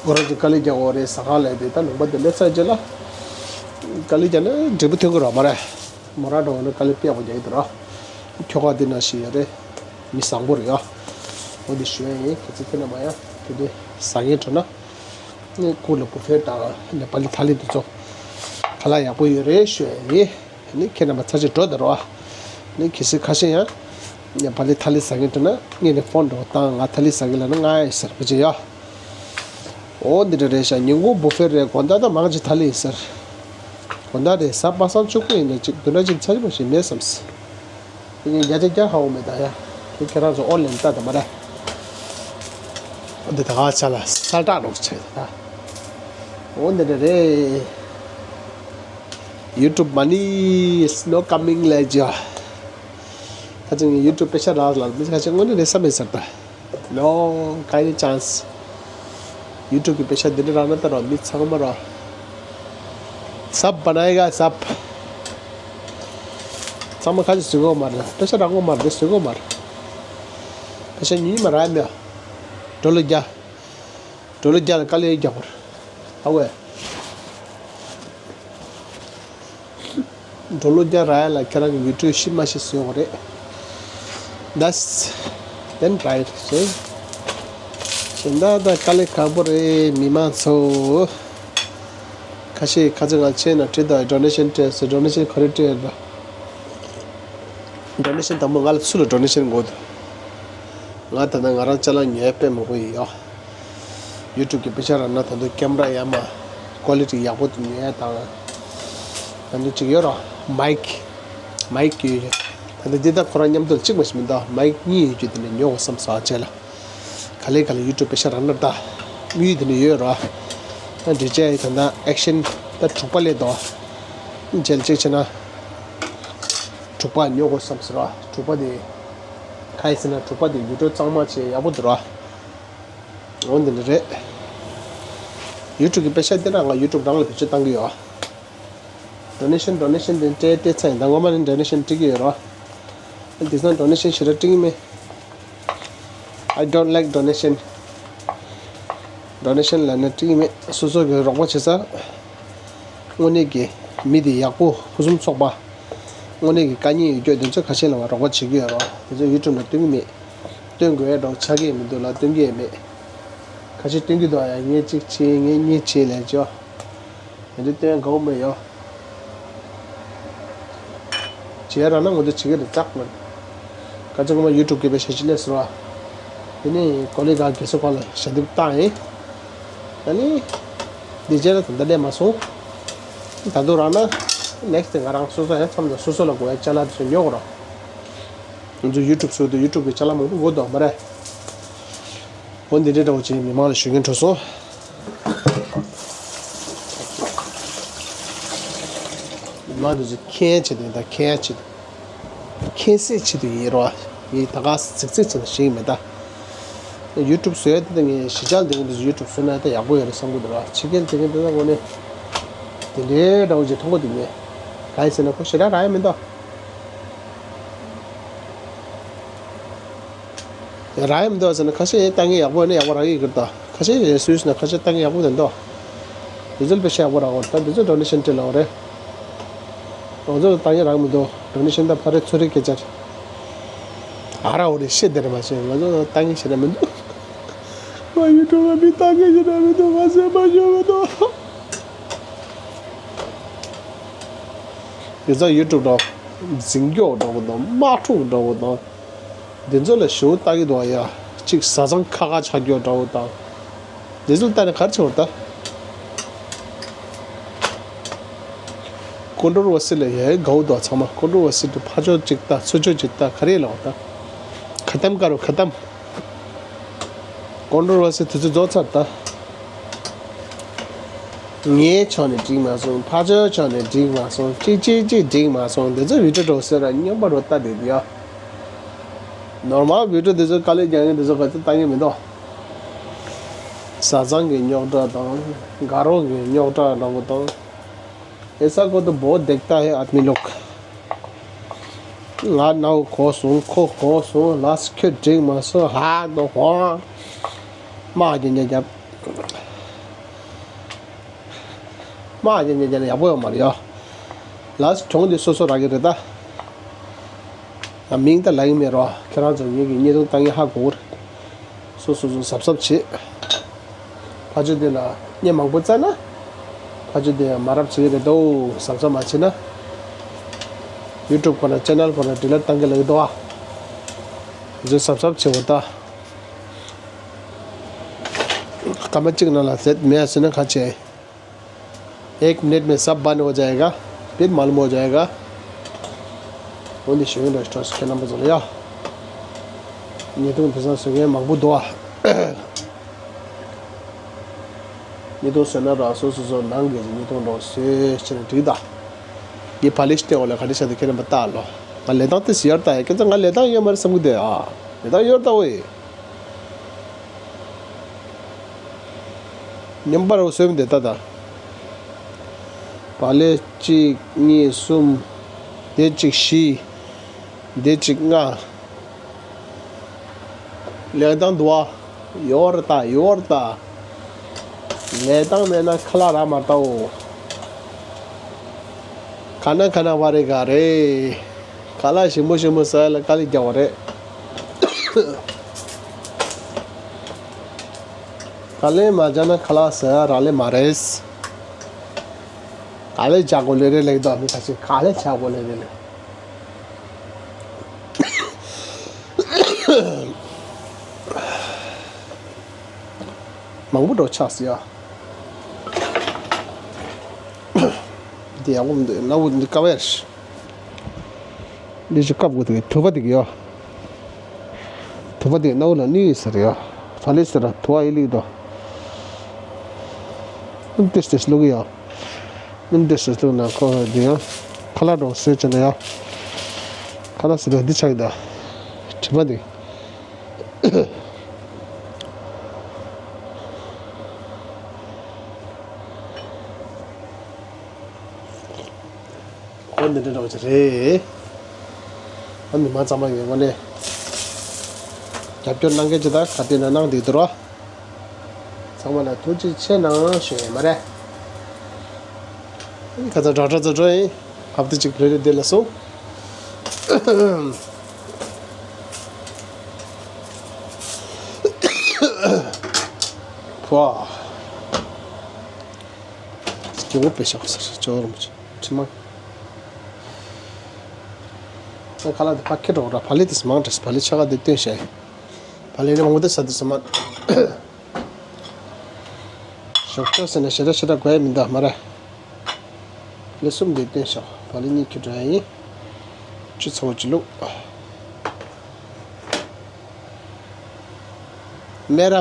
ཁོ་རང་ཚོ་དཀའ་ལས་རྒྱག་དགོས་རེད། ཟ་ཁང་ལ་དེ་ད་ལུང་པ་དེ་སླེབས་ཚར་རྗེས་ལ་དཀའ་ལས་རྒྱག་ན་འབྲས་བུ་ཐོན་གི་རེད་མ་རེད། མོ་རང་འགྲོ་བ་ན་དཀའ་ལས་དཔེ་ཡག་པོ་རྒྱག་གི་འདུག་ར། ཁྱོ་ག་འདི་ནང་བཞིན་ཡོད་རེད། མི་བཟང་པོ་རེད་ཡ། འོ་འདི་ཞུ་ཡ་ཡིན། གལ་སྲིད་ཁྱེད་རྣམ་པ་ཡང་དེ་འདྲའི་ཟ་མཁན་འགྲོ་ན། ནི་ཁོ་ལ་བུ་ཧྥེ་དང་ནེ་པ་ལི་ཐ་ལི་འདི་ཚོ་ཁ་ལག་ཡག་པོ་ཡོད་རེད་ཞུ་ཡ་ཡིན། ནི་ཁྱེད་རྣམ་པ་ཚར་གཅིག་འགྲོ་དང་རོགས། ནི་གལ་སྲིད་ཁ་ཤས་ཡང་ནེ་པ་ལི་ཐ་ལི་ཟ་མཁན་འགྲོ་ན་ངས་ནི་ཕོན་འགྲོ་བཏང་། ང་ཐ་ལི་ཟ་གི་ལབ་ན་ང་ཡི་ཟེར་བུ་ཅི་ཡ། འོ་འདི་འདྲ་རེད་ཤག་ཉིན་གུང་བུ་ཧྥེ་རེད། དགོང་དག་ད་མང་ཆེ་ཐ་ལི་ཡིན་ཟེར། དགོང་དག་རེད། གཟའ་པ་སངས་གཅིག་པུ་ཡིན་ན་ཅིག་འདི་འདྲ་ཅིག་ཚ་ཅིག་མ་ཞིག་མེད་བསམ་སྲིད། དེ་ངས་བརྒྱ་ཆ་བརྒྱ་ཧ་གོ་མེད་ད་ཡ། ཁྱེད་ཁྱེད་རང་ཚོ་ཨོན་ལན་ལྟ་དང་མ་རེད། འདི་ད་ག་ཆ་ལ་གསལ་བསྒྲགས་རོགས་བྱས་ད། འོ་འདི་འདྲ་རེད། YouTube money is no coming ལས་ཀྱི། ད་ཅིག་ངས་YouTube པེ་ཤ་རག་ལ་མི་ཁ་ཤས་དངོས་གནས་རེད་བསམ་མེད་ཟེར་ད། No, ཀ་ནི་ཅཱནས། ཡུ་ཊུབ་ཀྱི་པེ་ཤ་འདི་འདྲ་རག་ན་ད་རོ་མི་ཚང་མ་རོ། སབ་བ་ན་ཡི་ག་སབ། ཚང་མ་ཁ་ཅིག་བཟོས་གོ་མ་རེད། པེ་ཤ་རག་གོ་མ་རེད། བཟོས་གོ་མ་རེད། པེ་ཤ་ཉུང་ཉུང་མ་རག་མེད། ཌོ་ལར་བརྒྱ། ཌོ་ལར་བརྒྱ་ལ་དཀའ་ལས་རྒྱག་དགོས་རེད། ཨ་ཝེ། ཌོ་ལར་བརྒྱ་རག་ཡ་ལ་ཁྱེད་རང་གི་ཡུ་ཊུབ་ཤི་མ་ཤི་བཟོས་དགོས་རེད། That's then right, see? གཞན་དག་ད་དཀའ་ལས་ཁག་པོ་རེད་མི་མང་ཚོ། ཁ་ཤས་ཁ་ཚ་ང་ཆེ་ན་བྲིས་དང་ཌོ་ནེ་ཤན་སྤྲད་ཟེར། ཌོ་ནེ་ཤན་ག་རེ་སྤྲད་ཡོད་པ། ཌོ་ནེ་ཤན་དང་པོ་ང་ལ་སུ་ལ་ཌོ་ནེ་ཤན་དགོས་འདུག་ང་ད་ལྟ་ང་རང་ཅ་ལག་ཉོ་ཡ་དཔེ་མང་པོ་ཡིན་ཡོད། ཡུ་ཊུབ་ཀྱི་པེ་ཤ་རག་ན་ད་དུང་ཀེམ་ར་ཡ་མ་ཀོ་ལི་ཊི་ཡག་པོ་དེ་ཉོ་ཡ་དང་། ད་དུང་གཅིག་ཡོད་ར། མའིག་མའིག་ཡོད་ཡོད། ད་ལྟ་འདི་དག་ཁོ་རང་མཉམ་དུ་གཅིག་མ་ཞིག་མི་འདུག་མའིག་གཉིས་ཡོད་རྒྱུ་དེ་ནས་ཉོ་དགོས་བསམ་སོང་ཨ་ཅེ་ལ། ག་ལེ་ག་ལེ་ཡུ་ཊུབ་པེ་ཤ་རག་ན་ད། དམིགས་ཡུལ་དེ་ནས་ཡོད་ར། ད་འདྲི་བྱས་ད་ལྟ་ཨེག་ཤན་ད་དྲུག་པ་སླེབས་འདུག་མཇལ་གཅིག་བྱས་ན། དྲུག་པ་ཉོ་དགོས་བསམ་སོང་ར། དྲུག་པ་དེ། ཁ་ཡི་ཟེར་ན་དྲུག་པ་དེ་ཡུ་ཊུབ་གཙང་མ་བྱས་ཡག་པོ་འདུག་ར། འོ་འདི་འདྲ་རེད། ཡུ་ཊུབ་ཀྱི་པེ་ཤ་དེ་རང་ང་ཡུ་ཊུབ་རང་ལ་བེད་སྤྱོད་བཏང་གི་ཡོད། ཌོ་ནེ་ཤན་ཌོ་ནེ་ཤན་དེ་སྤྲད་སྤྲད་ཚར་ཡིན། ད་ངོ་མ་ནི་ཌོ་ནེ་ཤན་སྤྲད་ཀྱི་ཡོད་རོ། དེང་སང་ཌོ་ནེ་ཤན་ཞེ་དྲག་སྤྲད་ཀྱི་མེད། I don't like donation. ཌོ་ནེ་ཤན་ལབ་ན་སྤྲད་ཀྱི་མེད། སོ་སོ་གི་རོགས་པ་བྱེད་ས། དངོས་གནས་ཀྱི་མི་དེ་ཡག་པོ་ཕུན་སུམ་ཚོགས་པ། དངོས་གནས་ཀྱི་དཀའ་ངལ་ཡོད་རྒྱུ་དེ་ཚོ་ཁ་ཤས་ལ་ང་རོགས་པ་བྱེད་ཀྱི་ཡོད་རོ། དེ་ཚོ་ཡུ་ཊུབ་ལ་སྟོན་གྱི་མེད། སྟོན་དགོས་ཡ་འདྲ་བོ་ཆགས་ཀྱི་མི་འདུག་ལ་སྟོན་གྱི་ཡ་མེད། ཁ་ཤས་སྟོན་གྱི་འདུག་ཡ་ངས་གཅིག་བྱས་ངས་གཉིས་བྱས་ལས་ཅོ། དེ་འདྲ་སྟོན་དགའ་བོ་མེད་ཡོ། བྱས་ར་ན་ང་ཚོ་བྱེད་ཀྱི་རེད་ཙག་མ། ཁ་ཅིག་ངོ་མ་ཡུ་ཊུབ་གི་པེ་ཤ་ཅི་ལས་ཟེར་བ། དེ་ནི་ཀོ་ལི་ག་གེ་སོ་ག་ལ་ཞལ་འདེབས་བཏང་ཡིན། ད་ནི་འདི་རྗེས་ལ་ད་ལྟ་ལས་མ་སོང་། ད་དུང་རང་ན་ནེགསི་དེ་ང་རང་སོ་སོ་ཡང་མཚམས་དང་སོ་སོ་ལ་དགོས་ཡ་ཅ་ལག་དེ་ཚོ་ཉོ་དགོས་རོགས། ང་ཚོ་ཡུ་ཊུབ་བཟོས་དུས་ཡུ་ཊུབ་གི་ཅ་ལག་མང་པོ་དགོས་འདུག་མ་རེད། འོ་འདི་འདྲའི་འདྲ་བོ་ཅིག་མི་མང་ལ་ཞུ་མཁན་འགྲོ་སོང་། མི་མང་དེ་ཚོ་མཁྱེན་ཆེད་དུ་ཡིན་ད་མཁྱེན་ཆེད་དུ། མཁྱེན་སའི་ཆེད་དུ་ཡིན་རོ། ངས་ད་ག་ཚིག་ཚིག་བྱས་ནས་ཞུ་གི་མེད་ད། ཡུ་ཊུབ་བཟོས་དེ་ད་ངས་གཞིས་ཆགས་འདི་ག་འདི་ཚོ་ཡུ་ཊུབ་བཟོས་ན་ད་ཡག་པོ་ཡོད་རེད་བསམ་གི་འདུག་ར། ཕྱི་རྒྱལ་དེ་ག་འདི་ད་དངོས་གནས་དེ་འདྲའི་འདྲ་བོ་ཅིག་མཐོང་གི་འདུག་ངས། གང་ཡིན་ཟེར་ན་ཁོ་ཞེ་དྲག་རག་ཡ་མི་འདུག་ཡང་རག་ཡ་མི་འདུག་ཟེར་ན་ཁ་ཤས་ཡང་ལྟ་མཁན་ཡག་པོ་ཡོད་ན་ཡག་པོ་རག་གི་ཡོད་ཀྱི་རེད་ད། ཁ་ཤས་ཡང་སུས་ན་ཁ་ཤས་ལྟ་མཁན་ཡག་པོ་མི་འདུག་འདི་ཚོ་ལ་པེ་ཤ་ཡག་པོ་རག་གི་རེད་ད། འདི་ཚོ་ཌོ་ནེ་ཤན་སྤྲད་ལབ་པ་རེད། ང་ཚོ་ལ་ལྟ་མཁན་རག་མི་འདུག་ཌོ་ནེ་ཤན་ད་ཕ་རེ་ཚུར་རེ་སྐད་ཆ་རེད། ཨ་ར་འོ་རེ་ཤེས་དེ་རེད་མ་ཤེས། ང་ཚོ་ལ་ལྟ་མཁན་ཞེ་དྲག་མི་འདུག་ང་ཡུ་ཊུབ་ལ་མི་ལྟ་མཁན་ཞེ་དྲག་མི་འདུག་ང་སེམས་པ་ཞོག་མི་འདུག་འདི་ཚོ་ཡུ་ཊུབ་འགྲོ། འཛིང་སྐྱོ་འགྲོ་གི་འདུག་དམག་འཁྲུག་འགྲོ་གི་འདུག་འདི་ཚོ་ལ་ཞུ་ལྟ་གི་འདུག་ཡ། གཅིག་བཟའ་ཚང་ཁ་ཁ་ཆགས་རྒྱུ་འདྲ་བོ་དང་། འདི་ཚོ་ལྟ་ནས་ག་རེ་བྱེད་པ་ད། ཀོན་ཊོ་ཝར་སི་ལ་ཡ་དགའ་བོ་འདུག་ཚང་མ་ཀོན་ཊོ་ཝར་སི་དུ་ཕར་ཕྱོགས་གཅིག་ལྟ་ཚུར་ཕྱོགས་གཅིག་ལྟ་ག་རེ་ལབ་པ་ད། ཁ་ཏམ་ཀ་རོ་ཁ་ཏམ། ཀོན་ཊོ་ཝར་སི་དུས་ཚོད་རྫོགས་ཚར་ད། ངའི་ཕྱོགས་ནས་འགྲིག་མ་སོང་། ཕར་ཕྱོགས་ཕྱོགས་ནས་འགྲིག་མ་སོང་། གཅིག་གཅིག་གཅིག་འགྲིག་མ་སོང་། འདི་ཚོ་བི་ཌིའོ་འགྲོ་ཟེར་ར་སྙོམས་པ་རུ་ལྟ་བསྡད་དུས་ཡ། ནོར་མལ་བི་ཌིའོ་འདི་ཚོ་དཀའ་ལས་རྒྱག་མཁན་འདི་ཚོ་ག་ཚོད་ལྟ་མཁན་མི་འདུག་བཟའ་ཚང་གི་རྙོག་དྲ་དང་། དགའ་རོགས་ཀྱི་རྙོག་དྲ་འདྲ་བོ་དང་། ऐसा को तो बहुत देखता है आदमी लोग। ང་ནའུ་གོ་སོང་། ཁོ་གོ་སོང་། ལགས་ཁྱོད་འགྲིག་མ་སོང་། ཧ་ནོ་ཧོ། དམག་རྒྱག་རྒྱག་རྒྱབ། དམག་རྒྱག་རྒྱག་རྒྱབ་ན་ཡག་པོ་ཡོད་མ་རེད་ཡ། ལགས་གྲོང་འདི་སོ་སོ་རག་གི་རེད་ད། ང་མིང་ད་ལབ་ཀྱི་མེད་རོ། ཁྱེད་རང་ཚོ་ངེད་ཀྱི་བརྙན་ཐུང་ལྟ་མཁན་ཧ་གོ་གི་རེད། སོ་སོ་སོ་གཟབ་གཟབ་བྱེད། ཕ་ཆོས་དེ་ལ་བརྙན་མང་པོ་བཙལ་ན། ཕ་ཆོས་དེ་མ་རབས་བྱེད་ཀྱི་རེད་དོ། གཟབ་གཟབ་མ་བྱེད་ན། ཡུ་ཊུབ་ཁོ་ན་ཅེ་ནལ་ཁོ་ན་ཌི་ལིཊ་བཏང་གི་ལབ་ཀྱི་འདུག་ཨ། ང་ཚོས་གཟབ་གཟབ་བྱེད་དགོས་ད། སྐར་མ་གཅིག་ནང་ལ་ཟད་མེད་ཟེར་ན་ཁ་ཆེ། एक मिनट में सब बंद हो जाएगा, फिर मालूम हो जाएगा। འོ་འདི་ཞུ་ཡོང་འདྲ་ཞིག་ཁྱེད་རྣམ་པ་ཚོ་ལ་ཡ། བརྙན་ཐུང་དེང་སང་བཟོ་མཁན་མང་པོ་འདུག་ཨ། བརྙན་ཐུང་བཟོས་ན་ར་སོ་སོ་སོ་ནང་གི་བརྙན་ཐུང་འདྲ་བཟོས་བྱས་ནས་འགྲིག་ད། འདི་ཕ་ལེ་ཤི་ཏེ་འོག་ལ་ག་འདྲ་བྱས་འདུག་ཁྱེད་རྣམ་པ་ལྟ་ལོ། ང་ལས་སྟངས་དེ་ཟེར་ཡར་ལྟ་ཡ། ཁྱེད་ཚོ་ང་ལས་སྟངས་ཡོད་མ་རེད་བསམ་གི་འདུག་ཨ། ལས་སྟངས་ཡོད་ལྟ་འོ་ཡེ། མཉམ་པར་བཟོས་མི་འདི་ལྟ་ད། བ་ལེ་གཅིག་གཉིས་གསུམ། འདི་གཅིག་བཞི། འདི་གཅིག་ལྔ། ལས་སྟངས་འདུག་ཨ། ཡོད་རེད་ད། ཡོད་རེད་ད། ལས་སྟངས་མེད་ན་ཁ་ལག་རག་མ་ལྟ་འོ། ཁ་ན་ཁ་ན་བ་རེ་ག་རེ། ཁ་ལག་ཞིམ་པོ་ཞིམ་པོ་ཟ་ཡ་ལ་དཀའ་ལས་རྒྱག་པ་རེད། དཀའ་ལས་མ་རྒྱག་ན་ཁ་ལག་ཟ་ཡ་རག་ལས་མ་རེད། དཀའ་ལས་རྒྱག་དགོས་ལེ་རེད་ལབ་ཀྱི་འདུག་མི་ཁ་ཤས་དཀའ་ལས་རྒྱག་དགོས་ལེ་རེད་ལབ། མང་པོ་འགྲོ་ཆགས་སི་ཡ། འདི་ཡག་པོ་མི་འདུག་སྣ་བུག་འདི་བཀབ་ཡ་རེད། འདི་ཅིག་བཀབ་དགོས་འདུག་དུ་བ་འདི་གི་ཡ། དུ་བ་འདི་སྣ་བུག་ལ་གནོད་ཡོད་ས་རེད་ཡ། བ་ལེ་ཟེར་ར་དུ་བ་ཨེ་ལིག་དོ། ཏིས་ཏིས་བླུག་གི་ཡ། ཏིས་ཏིས་བླུག་ན་ཁོ་འདི་ཡ། ཁ་ལག་འགྲོ་སོས་ཅན་ཡ། ཁ་ལག་ཟེར་ར་འདི་ཆགས་ཡོད་ད། དྲི་མ་འདི། འོ་འདི་འདྲ་འདྲ་བོ་ཅིག་རེད། ཨ་མི་མང་ཚང་མ་ཡོད་ངོ་ནས། རྒྱབ་སྐྱོར་གནང་མཁན་ཅིག་དང་ག་དུས་ན་གནང་བསྡད་འདུག་རོ། ཚང་མ་ལ་ཐུགས་རྗེ་ཆེ་གནང་ཞུ་ཡས་མ་རེད། ཁ་ཚ་དྲག་དྲག་ཚ་དྲག་ཡིན། ཧབ་ཏེ་གཅིག་ལྷོད་ལྷོད་བསྡད་ལ་སོང་། ཕུ་ཨ། སྐྱེ་བོ་དཔེ་ཤག་ཟེར་ཅོག་རུམ་ཆེ་ཁྲི་མ། ཁ་ལག་དེ་ཕར་ཁྱེར་འགྲོ་ར། བག་ལེབ་དེ་མང་དྲགས། བག་ལེབ་ཆ་ག་དེ་བཏོན་བཞག་ཡིན། བག་ལེབ་རེ་མང་པོ་དེ་ཟ་དུས་ཙམ་པ། ཞོགས་ཇ་ཟེར་ན་ཞེ་དྲག་ཞེ་དྲག་དགོས་ཡ་མི་འདུག་མ་རེད། བག་ལེབ་གསུམ་དེ་བཏོན་བཞག་བག་ལེབ་གཉིས་ཁྱེར་འགྲོ་ཡ་ཡིན། ཆུ་ཚ་པོ་ཅིག་བླུགས། མེ་ར་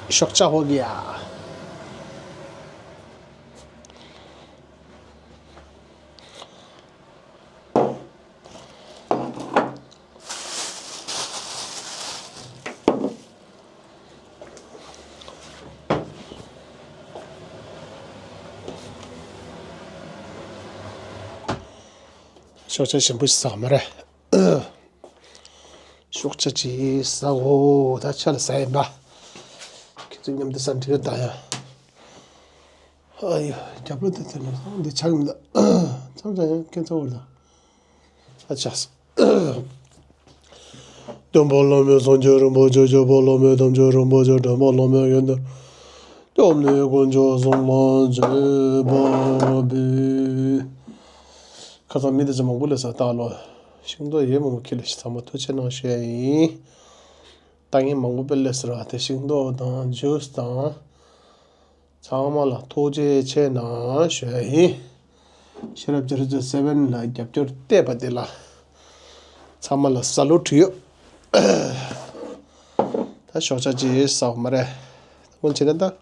ཞོགས་ཇ་ཧོ་གི་ཡ། ཞོགས་ཇ་ཞིམ་པོ་ཞིག་ཟ་མ་རེད། ཞོགས་ཇ་ཅིག་ཟ་འོ། ད་ཆ་ལ་ཟ་ཡིན་པ། ཁྱེད་ཚོ་མཉམ་དུ་ཟ་འགྲིག་གི་ད་ཡ། ཨ་ཡོ། རྒྱབ་ལོ་དེ་ཚོ་ལ་འདི་ཆགས་མི་འདུག་ཚང་ཚང་ཡང་ཁྱེད་ཚོ་འོ་ལ། ཨ་ཅག་སྟོན་པ་བླ་མེད་སངས་རྒྱས་རིན་པོ་ཆེ། སྐྱོབ་པ་བླ་མེད་དམ་ཆོས་རིན་པོ་ཆེ། འདྲེན་པ་བླ་མེད་ཡོན་ཏན། སྐྱབས་གནས་དཀོན་མཆོག་གསུམ་ལ་མཆོད་པ་འབུལ། ཁ་སང་མི་དེ་ཚོ་མང་པོ་སླེབས་ས་ལྟ་ལོ། ཤིང་ཏོག་ཡོད་མང་པོ་ཁྱེར་སླེབས་ཤག་ཚང་མ་ཐུགས་རྗེ་གནང་ཞུ་ཡ་ཡིན། ལྟ་མཁན་མང་པོ་དཔེ་སླེབས་སོང་ར། དེ་ཤིང་ཏོག་དང་ཇུས་དང་། ཚང་མ་ལ་ཐུགས་རྗེ་ཆེ་གནང་ཞུ་ཡ་ཡིན། ཤེས་རབ་ཇི་ལྟར་སེ་བན་ལ་རྒྱབ་སྐྱོར་བལྟས་པ་དེ་ལ་ཚང་མ་ལ་ས་ལུ་ཁྲིད་ཡོད། ད་ཞོགས་ཇ་ཅིག་ཟ་བ་མ་རེད། ད་སྔོན་བྱས་ན་ད་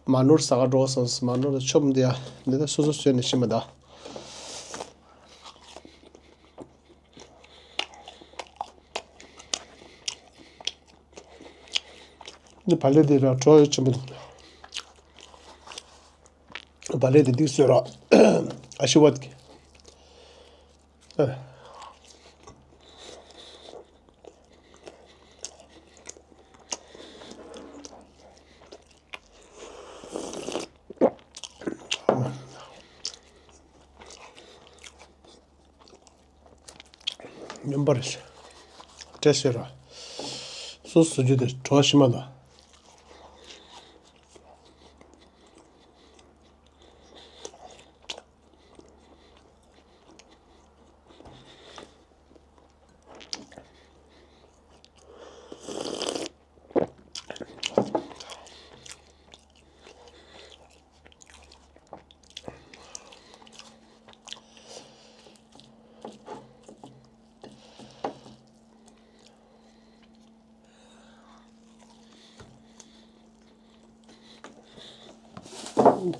མ་ནོར་ཟ་ག་འགྲོ་སོང་། མ་ནོར་ཆོམ་འདི་ཡ་འདི་ད་སོ་སོ་བཟོས་ནས་ཤི་མ་ད། འདི་བག་ལེབ་འདི་ར་གྲོ་ཡོད་ཆེན་པོ་འདུག་བག་ལེབ་འདི་འདི་བཟོས་ར། ཨ་ཤི་བ་གི། སྨྱོན་པ་རེད། བཀྲ་ཤིས་ར། སོ་སོ་རྒྱུ་དེ་གྲོ་ཞིམ་མ་དང་།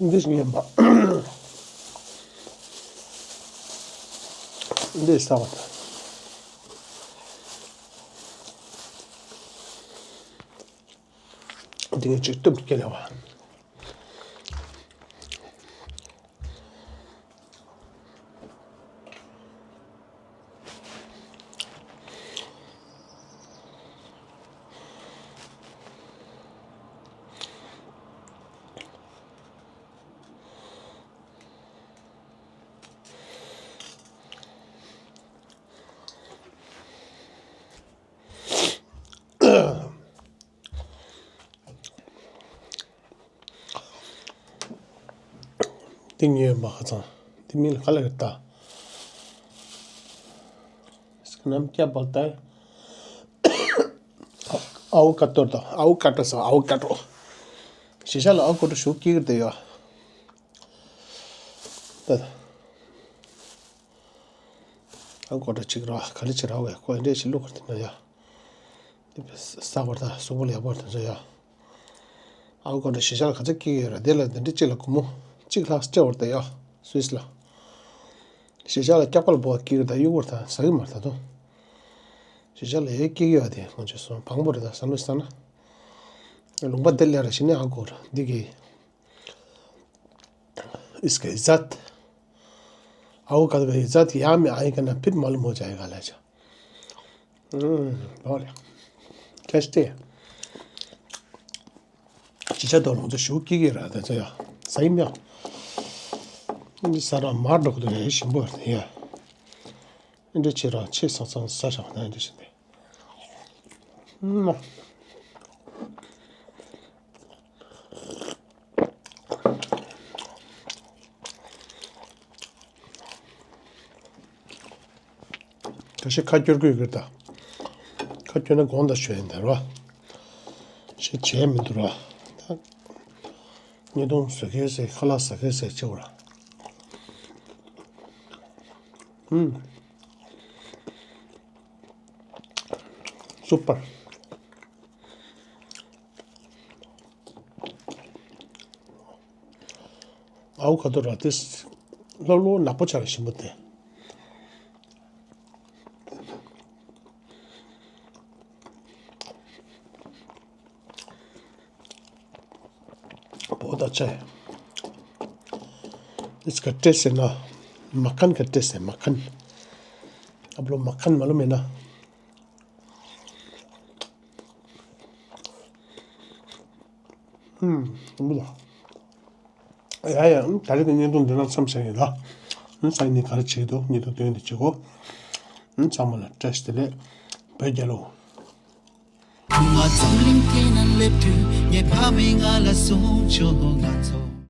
འདི་ཞིག་ཡིན་པ། འདི་ཟ་བ་དང་། འདི་ངས་ཅིག་བཏུབ་སྐྱེ་ལེ་བ། འདི་ཉོས་མ་ཁ་ཚང་། འདི་མིང་ལ་ག་ལ་རེད་ད། སྣམ་སྐྱ་བག་ཏར། ཨ་བོ་ཀ་ཏོ་དང་། ཨ་བོ་ཀ་ཏོ་སོ། ཨ་བོ་ཀ་ཏོ། གཞིས་ཆགས་ལ་ཨ་བོ་ཀ་ཏོ་ཞུ་སྐྱིད་གི་དེ་ཡོད། ད་ད། ཨ་བོ་ཀ་ཏོ་གཅིག་ར་ག་ལེ་ཅིག་ར་བས་ཁོ་འདྲས་ཞིག་བླུགས་གར་དེ་ན་ཡ། དེ་བས་ས་བར་ད་གཟུགས་པོ་ལ་ཡག་པོ་དེ་ཚོ་ཡ། ཨ་བོ་ཀ་ཏོ་གཞིས་ཆགས་ལ་ག་ཚོད་སྐྱིད་གི་ཡོད་ར། དེ་ལ་དེ་འདྲས་གཅིག་ལ་སྒོར་མོ་གཅིག་ལྷག་སྤྲད་བར་ད་ཡ། སུད་སི་ལ། གཞིས་ཆགས་ལ་སྐྱག་པ་ལ་འབོ་བ་སྐྱིད་གི་ར། ད་གཡུག་བར་ད་ཟ་གི་མ་རེད་ད་དུང་། གཞིས་ཆགས་ལ་ཡའི་སྐྱིད་གི་ཡོད་དེ་ང་ཚོས་སོང་བང་པོ་རེད། ད་ཟ་ལོ་ཟ་ན། ལུང་པ་དེ་ལས་ར་ཞི་ནས་ཨ་གོ་ར་འདི་གི། इसका इज्जत। अवकाश का इज्जत यहाँ में आएगा ना, फिर मालूम हो जाएगा लाइक। हम्म, बहुत है। टेस्टी है। ཅི་བྱ་དོ་ལོང་ཚོ་ཞུ་ཀི་ཀི་ར་དེ་ཚོ་ཡ། ས་ཡིན་ཡ། འདི་ས་ར་མར་འགྲོ་གི་འདུག་ཡ། ཞིམ་པོ་རེད་ཡ། འདི་ཆེ་ར་ཆེ་ས་ཚང་ས་ཞག་ན་འདི་བཞིན་ཏེ། ཨུམ། ཁ་ཤས་ཁ་སྐྱོར་དགོས་ཀྱི་རེད་ད། ཁ་སྐྱོར་ན་དགོངས་དག་ཞུ་ཡིན་ད་ར། ཞེས་བྱས་མི་འདུག་ར། ད་བརྙན་ཐུང་བཟོ་མཁན་ཟེར་ཁ་ལག་ཟ་མཁན་ཟེར་བྱེད་དགོས་ར། ཨུམ། སུ་པར། ཨའོ་ཁ་ཐོ་ར་ཏིས། ལྷོ་ལྷོ་ནག་པོ་ཆགས་ཞིམ་པོ་དེ། བོ་ད་ཆ། ཏིས་ཀ་ཏྲེ་སེ་ན། མ་ཁན་ཀ་ཏྲེ་སེ་མ་ཁན། ཨབ་ལོ་མ་ཁན་མ་ལོ་མེ་ན། ཧུམ། ཡ་ཡ། ད་རེས་ཀྱི་བརྙན་ཐུང་འདི་ན་མཚམས་བཞག་ཡིན་ལ། ཨང་། སང་ཉིན་ག་རེ་བྱེད་འདུག་བརྙན་ཐུང་སྟོན་འདི་བྱེད་གོ། ཨང་། ཚང་མ་ལ་བཀྲ་ཤིས་བདེ་ལེགས། བོད་རྒྱལ་ལོ། ང་ཚོ་གླིང་དེ་ན་སླེབས་དུས་ངའི་ཕ་མས་ང་ལ་གསུངས་བྱུང་། ང་ཚོ།